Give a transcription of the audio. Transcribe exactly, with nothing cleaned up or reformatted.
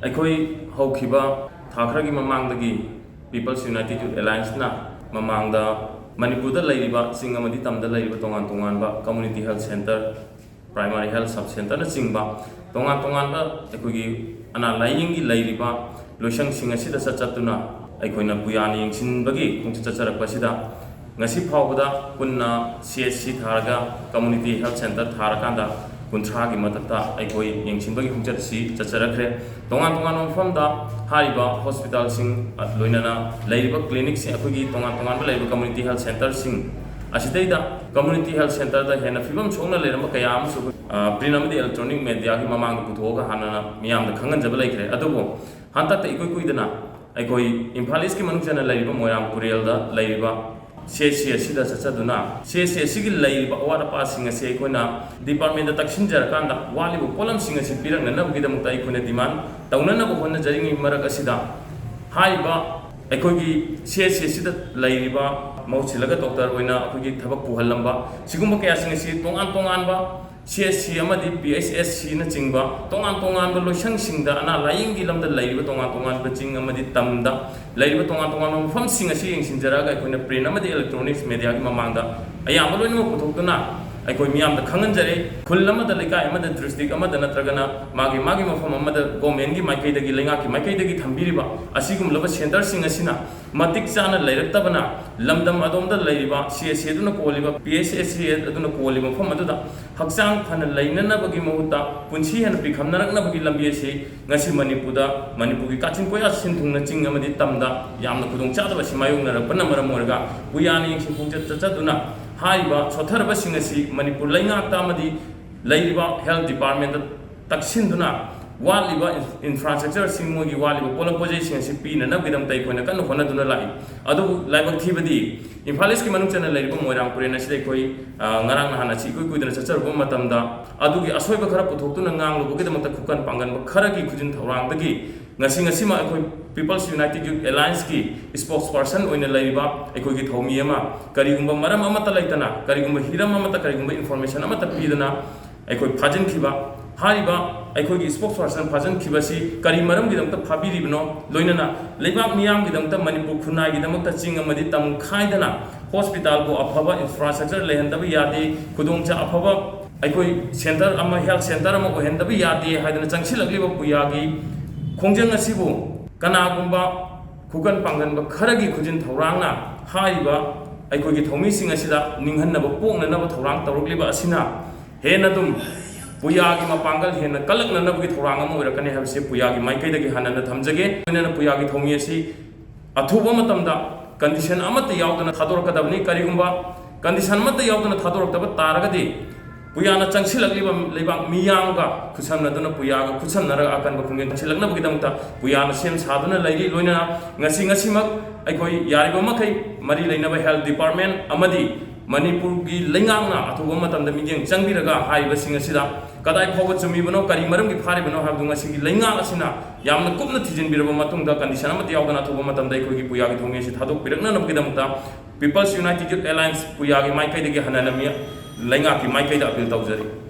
ꯑꯩꯈꯣꯏ ꯍꯧꯈꯤꯕ ꯊꯥ ꯈꯔꯒꯤ ꯃꯃꯥꯡꯗꯒꯤ People's United Youth Allianceꯅ ꯃꯃꯥꯡꯗ ꯃꯅꯤꯄꯨꯔꯗ ꯂꯩꯔꯤꯕ ꯆꯤꯡ ꯑꯃꯗꯤ ꯇꯝꯗ ꯂꯩꯔꯤꯕ ꯇꯣꯉꯥꯟ ꯇꯣꯉꯥꯟꯕ Community Health Centre, Primary Health Sub Centreꯅꯆꯤꯡꯕ ꯇꯣꯉꯥꯟ ꯇꯣꯉꯥꯟꯕ ꯑꯩꯈꯣꯏꯒꯤ ꯑꯅꯥ ꯂꯥꯏꯌꯦꯡꯒꯤ ꯂꯩꯔꯤꯕ ꯂꯣꯏꯁꯪꯁꯤꯡ ꯑꯁꯤꯗ ꯆꯠ ꯆꯠꯇꯨꯅ ꯑꯩꯈꯣꯏꯅ ꯄꯨꯌꯥꯅ ꯌꯦꯡꯁꯤꯟꯕꯒꯤ ꯈꯣꯡꯆꯠ ꯆꯠꯆꯔꯛꯄ ꯑꯁꯤꯗ ꯉꯁꯤ ꯐꯥꯎꯕꯗ ꯄꯨꯟꯅ C H C ꯊꯥꯔꯒ Community Health Centre ꯊꯥꯔꯀꯥꯟꯗ ꯀꯨꯟꯊ꯭ꯔꯥꯒꯤ ꯃꯊꯛꯇ ꯑꯩꯈꯣꯏ ꯌꯦꯡꯁꯤꯟꯕꯒꯤ ꯈꯣꯡꯆꯠ ꯑꯁꯤ ꯆꯠꯆꯔꯛꯈ꯭ꯔꯦ꯫ ꯇꯣꯉꯥꯟ ꯇꯣꯉꯥꯟꯕ ꯃꯐꯝꯗ ꯍꯥꯏꯔꯤꯕ hospitalꯁꯤꯡ, ꯂꯣꯏꯅꯅ ꯂꯩꯔꯤꯕ clinicꯁꯤꯡ, ꯑꯩꯈꯣꯏꯒꯤ ꯇꯣꯉꯥꯟ ꯇꯣꯉꯥꯟꯕ ꯂꯩꯔꯤꯕ Community Health Centreꯁꯤꯡ ꯑꯁꯤꯗꯩꯗ Community Health Centreꯗ ꯍꯦꯟꯅ ꯐꯤꯕꯝ ꯁꯣꯛꯅ ꯂꯩꯔꯝꯕ ꯀꯌꯥ ꯑꯃꯁꯨ ꯑꯩꯈꯣꯏ, ꯑ, print ꯑꯃꯗꯤ electronic mediaꯒꯤ ꯃꯃꯥꯡꯗ ꯄꯨꯊꯣꯛꯑꯒ ꯍꯥꯟꯅꯅ ꯃꯤꯌꯥꯝꯗ ꯈꯪꯍꯟꯖꯕ ꯂꯩꯈ꯭ꯔꯦ꯫ ꯑꯗꯨꯕꯨ ꯍꯟꯗꯛꯇ ꯏꯀꯨꯏ ꯀꯨꯏꯗꯅ ꯑꯩꯈꯣꯏ ꯏꯝꯐꯥꯜ Eastꯀꯤ ꯃꯅꯨꯡ ꯆꯟꯅ ꯂꯩꯔꯤꯕ ꯃꯣꯏꯔꯥꯡ ꯄꯨꯔꯦꯜꯗ ꯂꯩꯔꯤꯕ C H C ꯑꯁꯤꯗ ꯆꯠꯆꯗꯨꯅ C H C ꯑꯁꯤꯒꯤ ꯂꯩꯔꯤꯕ ꯑꯋꯥꯠ ꯑꯄꯥꯁꯤꯡ ꯑꯁꯤ ꯑꯩꯈꯣꯏꯅ departmentꯇ ꯇꯛꯁꯤꯟꯖꯔꯀꯥꯟꯗ ꯋꯥꯠꯂꯤꯕ ꯄꯣꯠꯂꯝꯁꯤꯡ ꯑꯁꯤ ꯄꯤꯔꯛꯅꯅꯕꯒꯤꯗꯃꯛꯇ ꯑꯩꯈꯣꯏꯅ demand ꯇꯧꯅꯅꯕ ꯍꯣꯠꯅꯖꯔꯤꯉꯩ ꯃꯔꯛ ꯑꯁꯤꯗ ꯍꯥꯏꯔꯤꯕ ꯑꯩꯈꯣꯏꯒꯤ C H C ꯑꯁꯤꯗ ꯂꯩꯔꯤꯕ ꯃꯍꯨꯠ ꯁꯤꯜꯂꯒ doctor ꯑꯣꯏꯅ ꯑꯩꯈꯣꯏꯒꯤ ꯊꯕꯛ ꯄꯨꯍꯜꯂꯝꯕ ꯁꯤꯒꯨꯝꯕ ꯀꯌꯥꯁꯤꯡ ꯑꯁꯤ ꯇꯣꯉꯥꯟ ꯇꯣꯉꯥꯟꯕ C H C ꯑꯃꯗꯤ P H S Cꯅꯆꯤꯡꯕ ꯇꯣꯉꯥꯟ ꯇꯣꯉꯥꯟꯕ ꯂꯣꯏꯁꯪꯁꯤꯡꯗ ꯑꯅꯥ ꯂꯥꯏꯌꯦꯡꯒꯤ ꯂꯝꯗ ꯂꯩꯔꯤꯕ ꯇꯣꯉꯥꯟ ꯇꯣꯉꯥꯟꯕ ꯆꯤꯡ ꯑꯃꯗꯤ ꯇꯝꯗ ꯂꯩꯔꯤꯕ ꯇꯣꯉꯥꯟ ꯇꯣꯉꯥꯟꯕ ꯃꯐꯝꯁꯤꯡ ꯑꯁꯤ ꯌꯦꯡꯁꯤꯟꯖꯔꯛꯑꯒ ꯑꯩꯈꯣꯏꯅ print ꯑꯃꯗꯤ electronics mediaꯒꯤ ꯃꯃꯥꯡꯗ ꯑꯌꯥꯝꯕ ꯂꯣꯏꯅꯃꯛ ꯄꯨꯊꯣꯛꯇꯨꯅ ꯑꯩꯈꯣꯏ ꯃꯤꯌꯥꯝꯗ ꯈꯪꯍꯟꯖꯔꯦ꯫ ꯈꯨꯜ ꯑꯃꯗ, ꯂꯩꯀꯥꯏ ꯑꯃꯗ, district ꯑꯃꯗ ꯅꯠꯇ꯭ꯔꯒꯅ ꯃꯥꯒꯤ ꯃꯥꯒꯤ ꯃꯐꯝ ꯑꯃꯗ governmentꯀꯤ ꯃꯥꯏꯀꯩꯗꯒꯤ, ꯂꯩꯉꯥꯛꯀꯤ ꯃꯥꯏꯀꯩꯗꯒꯤ ꯊꯝꯕꯤꯔꯤꯕ ꯑꯁꯤꯒꯨꯝꯂꯕ centreꯁꯤꯡ ꯑꯁꯤꯅ ꯃꯇꯤꯛ ꯆꯥꯅ ꯂꯩꯔꯛꯇꯕꯅ ꯂꯝꯗꯝ ꯑꯗꯣꯝꯗ ꯂꯩꯔꯤꯕ C H C ꯑꯗꯨꯅ ꯀꯣꯜꯂꯤꯕ, P H S C ꯑꯗꯨꯅ ꯀꯣꯜꯂꯤꯕ ꯃꯐꯝ ꯑꯗꯨꯗ ꯍꯛꯆꯥꯡ ꯐꯅ ꯂꯩꯅꯅꯕꯒꯤ ꯃꯍꯨꯠꯇ ꯄꯨꯟꯁꯤ ꯍꯦꯟꯅ ꯄꯤꯈꯝꯅꯔꯛꯅꯕꯒꯤ ꯂꯝꯕꯤ ꯑꯁꯤ ꯉꯁꯤ ꯃꯅꯤꯄꯨꯔꯗ, ꯃꯅꯤꯄꯨꯔꯒꯤ ꯀꯥꯆꯤꯟ ꯀꯣꯌꯥ ꯁꯤꯟ ꯊꯨꯡꯅ ꯆꯤꯡ ꯑꯃꯗꯤ ꯇꯝꯗ ꯌꯥꯝꯅ ꯈꯨꯗꯣꯡꯆꯥꯗꯕ ꯑꯁꯤ ꯃꯥꯌꯣꯛꯅꯔꯛꯄꯅ ꯃꯔꯝ ꯑꯣꯏꯔꯒ ꯄꯨꯌꯥꯅ ꯌꯦꯡꯁꯤꯟ ꯈꯣꯡꯆꯠ ꯆꯠꯆꯗꯨꯅ ꯍꯥꯏꯔꯤꯕ ꯁꯣꯠꯊꯔꯕꯁꯤꯡ ꯑꯁꯤ ꯃꯅꯤꯄꯨꯔ ꯂꯩꯉꯥꯛꯇ ꯑꯃꯗꯤ ꯂꯩꯔꯤꯕ health departmentꯇ ꯇꯛꯁꯤꯟꯗꯨꯅ ꯋꯥꯠꯂꯤꯕ ꯏꯟ-, infrastructureꯁꯤꯡ, ꯃꯣꯏꯒꯤ ꯋꯥꯠꯂꯤꯕ ꯄꯣꯠꯂꯝ ꯄꯣꯠꯆꯩꯁꯤꯡ ꯑꯁꯤ ꯄꯤꯅꯅꯕꯒꯤꯗꯃꯛꯇ ꯑꯩꯈꯣꯏꯅ ꯀꯟꯅ ꯍꯣꯠꯅꯗꯨꯅ ꯂꯥꯛꯏ꯫ ꯑꯗꯨꯕꯨ ꯂꯥꯏꯕꯛ ꯊꯤꯕꯗꯤ ꯏꯝꯐꯥꯜ Eastꯀꯤ ꯃꯅꯨꯡ ꯆꯟꯅ ꯂꯩꯔꯤꯕ ꯃꯣꯏꯔꯥꯡ ꯄꯨꯔꯦꯟ ꯑꯁꯤꯗ ꯑꯩꯈꯣꯏ, ꯑ, ꯉꯔꯥꯡ ꯅꯍꯥꯟ ꯑꯁꯤ ꯏꯀꯨꯏ ꯀꯨꯏꯗꯅ ꯆꯠꯆꯔꯨꯕ ꯃꯇꯝꯗ ꯑꯗꯨꯒꯤ ꯑꯁꯣꯏꯕ ꯈꯔ ꯄꯨꯊꯣꯛꯇꯨꯅ ꯉꯥꯡꯂꯨꯕꯒꯤꯗꯃꯛꯇ ꯈꯨꯀꯟ ꯄꯥꯡꯒꯟꯕ ꯈꯔꯒꯤ ꯈꯨꯖꯤꯟ ꯊꯧꯔꯥꯡꯗꯒꯤ ꯉꯁꯤ, ꯉꯁꯤꯃꯛ ꯑꯩꯈꯣꯏ People's United Youth Allianceꯀꯤ spokesperson ꯑꯣꯏꯅ ꯂꯩꯔꯤꯕ ꯑꯩꯈꯣꯏꯒꯤ ꯊꯧꯃꯤ ꯑꯃ ꯀꯔꯤꯒꯨꯝꯕ ꯃꯔꯝ ꯑꯃꯠꯇ ꯂꯩꯇꯅ, ꯀꯔꯤꯒꯨꯝꯕ ꯍꯤꯔꯝ ꯑꯃꯠꯇ, ꯀꯔꯤꯒꯨꯝꯕ information ꯑꯃꯠꯇ ꯄꯤꯗꯅ ꯑꯩꯈꯣꯏ ꯐꯥꯖꯤꯟꯈꯤꯕ, ꯍꯥꯏꯔꯤꯕ ꯑꯩꯈꯣꯏꯒꯤ spokesperson ꯐꯥꯖꯤꯟꯈꯤꯕꯁꯤ ꯀꯔꯤ ꯃꯔꯝꯒꯤꯗꯃꯛꯇ ꯐꯥꯕꯤꯔꯤꯕꯅꯣ? ꯂꯣꯏꯅꯅ ꯂꯩꯕꯥꯛ ꯃꯤꯌꯥꯝꯒꯤꯗꯃꯛꯇ ꯃꯅꯤꯄꯨꯔ ꯈꯨꯟꯅꯥꯏꯒꯤꯗꯃꯛꯇ ꯆꯤꯡ ꯑꯃꯗꯤ ꯇꯝ ꯈꯥꯏꯗꯅ hospitalꯕꯨ ꯑꯐꯕ infrastructure ꯂꯩꯍꯟꯗꯕ ꯌꯥꯗꯦ, ꯈꯨꯗꯣꯡꯆꯥ ꯑꯐꯕ ꯑꯩꯈꯣꯏ center ꯑꯃ, health center ꯑꯃ ꯑꯣꯏꯍꯟꯗꯕ ꯌꯥꯗꯦ ꯍꯥꯏꯗꯅ ꯆꯪꯁꯤꯜꯂꯛꯂꯤꯕ ꯄꯨꯌꯥꯒꯤ ꯈꯣꯡꯖꯪ ꯑꯁꯤꯕꯨ ꯀꯅꯥꯒꯨꯝꯕ ꯈꯨꯀꯟ ꯄꯥꯡꯒꯟꯕ ꯈꯔꯒꯤ ꯈꯨꯖꯤꯟ ꯊꯧꯔꯥꯡꯅ ꯍꯥꯏꯔꯤꯕ ꯑꯩꯈꯣꯏꯒꯤ ꯊꯧꯃꯤꯁꯤꯡ ꯑꯁꯤꯗ ꯅꯤꯡꯍꯟꯅꯕ ꯄꯣꯛꯅꯅꯕ ꯊꯧꯔꯥꯡ ꯇꯧꯔꯛꯂꯤꯕ ꯑꯁꯤꯅ ꯍꯦꯟꯅ ꯑꯗꯨꯝ ꯄꯨꯌꯥꯒꯤ ꯃꯄꯥꯡꯒꯜ ꯍꯦꯟꯅ ꯀꯜꯂꯛꯅꯅꯕꯒꯤ ꯊꯧꯔꯥꯡ ꯑꯃ ꯑꯣꯏꯔꯛꯀꯅꯤ ꯍꯥꯏꯕꯁꯤ ꯄꯨꯌꯥꯒꯤ ꯃꯥꯏꯀꯩꯗꯒꯤ ꯍꯟꯅ ꯊꯝꯖꯒꯦ꯫ ꯂꯣꯏꯅꯅ ꯄꯨꯌꯥꯒꯤ ꯊꯧꯃꯤ ꯑꯁꯤ ꯑꯊꯨꯕ ꯃꯇꯝꯗ condition ꯑꯃꯠꯇ ꯌꯥꯎꯗꯅ ꯊꯥꯗꯣꯔꯛꯀꯗꯕꯅꯤ꯫ ꯀꯔꯤꯒꯨꯝꯕ condition ꯑꯃꯠꯇ ꯌꯥꯎꯗꯅ ꯊꯥꯗꯣꯔꯛꯇꯕ ꯇꯥꯔꯒꯗꯤ ꯄꯨꯌꯥꯅ ꯆꯪꯁꯤꯜꯂꯛꯂꯤꯕ ꯂꯩꯕꯥꯛ ꯃꯤꯌꯥꯝꯒ ꯈꯨꯠꯁꯝꯅꯗꯨꯅ ꯄꯨꯌꯥꯒ ꯈꯨꯠꯁꯝꯅꯔꯒ ꯑꯀꯟꯕ ꯈꯣꯡꯖꯪ ꯆꯪꯁꯤꯜꯂꯛꯅꯕꯒꯤꯗꯃꯛꯇ ꯄꯨꯌꯥꯅ ꯁꯦꯝ ꯁꯥꯗꯨꯅ ꯂꯩꯔꯤ꯫ ꯂꯣꯏꯅꯅ ꯉꯁꯤ ꯉꯁꯤꯃꯛ ꯑꯩꯈꯣꯏ ꯌꯥꯔꯤꯕ ꯃꯈꯩ ꯃꯔꯤ ꯂꯩꯅꯕ health department ꯑꯃꯗꯤ ꯃꯅꯤꯄꯨꯔꯒꯤ ꯂꯩꯉꯥꯛꯅ ꯑꯊꯨꯕ ꯃꯇꯝꯗ ꯃꯤꯠꯌꯦꯡ ꯆꯪꯕꯤꯔꯒ ꯍꯥꯏꯔꯤꯕꯁꯤꯡ ꯑꯁꯤꯗ ꯀꯗꯥꯏ ꯐꯥꯎꯕ ꯆꯨꯝꯃꯤꯕꯅꯣ, ꯀꯔꯤ ꯃꯔꯝꯒꯤ ꯐꯥꯔꯤꯕꯅꯣ ꯍꯥꯏꯕꯗꯨ ꯉꯁꯤꯒꯤ ꯂꯩꯉꯥꯛ ꯑꯁꯤꯅ ꯌꯥꯝꯅ ꯀꯨꯞꯅ ꯊꯤꯖꯤꯟꯕꯤꯔꯕ ꯃꯇꯨꯡꯗ condition ꯑꯃꯠꯇ ꯌꯥꯎꯗꯅ ꯑꯊꯨꯕ ꯃꯇꯝꯗ ꯑꯩꯈꯣꯏꯒꯤ ꯄꯨꯌꯥꯒꯤ ꯊꯧꯃꯤ ꯑꯁꯤ ꯊꯥꯗꯣꯛꯄꯤꯔꯛꯅꯅꯕꯒꯤꯗꯃꯛꯇ People's United Youth Alliance ꯄꯨꯌꯥꯒꯤ ꯃꯥꯏꯀꯩꯗꯒꯤ ꯍꯟꯅꯅ ꯃꯤ-, ꯂꯩꯉꯥꯛꯀꯤ ꯃꯥꯏꯀꯩꯗ appeal ꯇꯧꯖꯔꯤ꯫